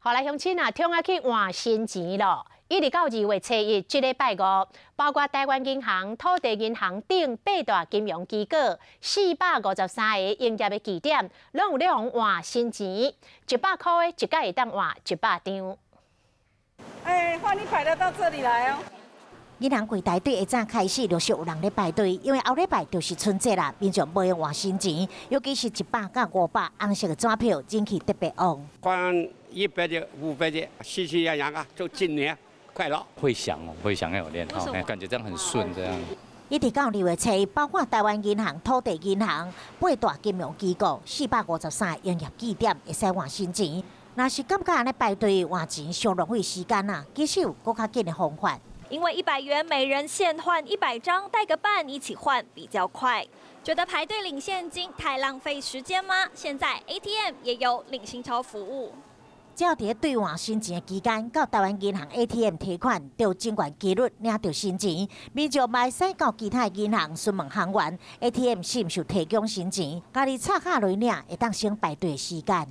好來，鄉親啊，通愛去換新錢囉。一直到2月初1，這禮拜五，包括台灣銀行、土地銀行等八大金融機構453个營業的據點，攏有咧予換新錢，100箍的一改會當換100張。哎，換100的到這裡來哦。銀行櫃台對下早開始陸續有人咧排隊，因為後禮拜就是春節啦，民眾無閒換新錢，尤其是100佮500紅色的紙票，人氣特別旺。換100的、500的，喜氣洋洋啊，就新年快樂。會想哦，會想要練哈，感覺這樣很順，這樣。一直到2月初，包括台灣銀行、土地銀行、八大金融機構453個營業據點會使換新錢。若是感覺按呢排隊換錢傷浪費時間啊，其實有閣較緊的方法。因為100元每人限換100張，帶個伴一起換比較快。覺得排隊領現金太浪費時間嗎？現在 ATM 也有領新鈔服務。只要佇兌換新錢的期間，到台灣銀行 ATM 提款，就真懸機率領著新錢。民眾嘛會使到其他銀行詢問行員 ATM 是毋是有提供新錢，家己插卡落領，會當省排隊時間。